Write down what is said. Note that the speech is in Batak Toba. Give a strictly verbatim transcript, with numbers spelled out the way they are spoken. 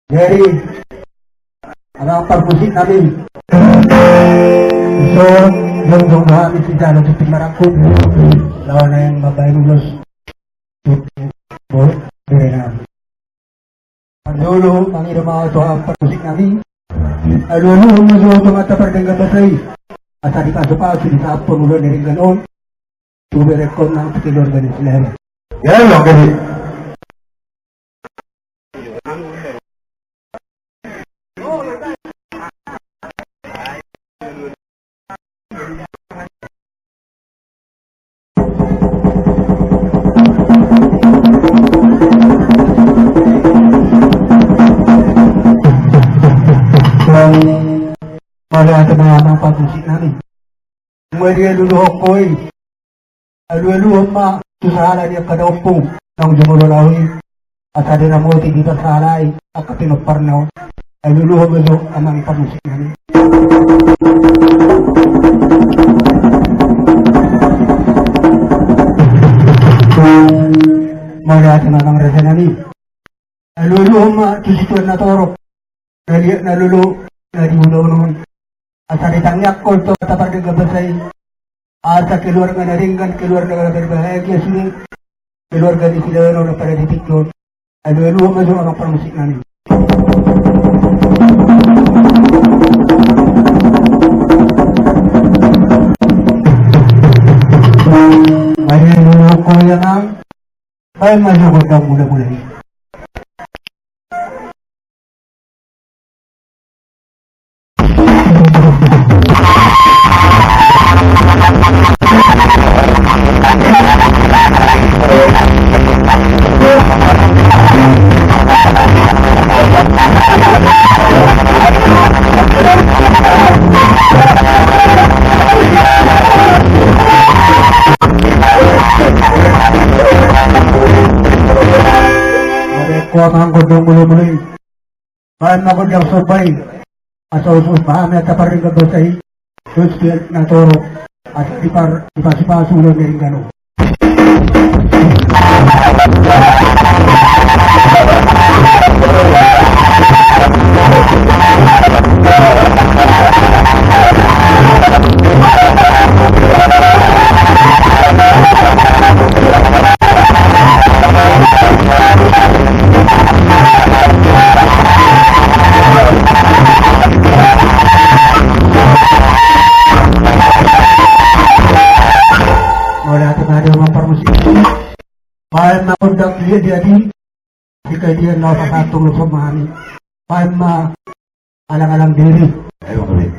Jadi, amang parmusik nami, so jongjong do hami sijalo tu pinarangkup lawan naeng mambahen ulos tu boru nami. Parjolo mangido ma tu amang parmusik nami. Alualuhon ma jo tu Amanta Pardenggan Basa i, asa dipasupasu disahaphon ulaon ni denggan on tu berengkon nang tu keluarga ni si Lehon. Ya, ya, oke. Mauliate ma amang parmusik nami. Mauliate ma di alualuhon ma tu sahala ni angka na ompung naung jumolo laho i, asa diramoti diparsahalai angka pinomparna on. Alualuhon ma jo amang parmusik nami. Mauliate ma amang raja nami. Alualuhon ma tu situan na torop, na liat na lolo na di ulaon on, asa ditangiangkon tu Amanta Pardenggan Basa i, asa keluarga na denggan, keluarga na berbahagia sude keluarga ni si Lehon on pada di tingki on. Alualuhon ma jo amang parmusik nami. Mauliate ma jo amang. Baen ma jo gondang mula-mula i. Baen ma gondang mula-mula i. Baen ma gondang somba i. Asa hushus ma hami Amanta Pardenggan Basa i tu situan na torop, asa dipar, dipasupasu ulaon ni denggan on. Mauliate ma di amang parmusik. Baen ma gondang liat-liat i. Sikae dia na pasahat tu ulos on ma hami. Baen ma alang-alang diri. Ayo, Bang Dodi.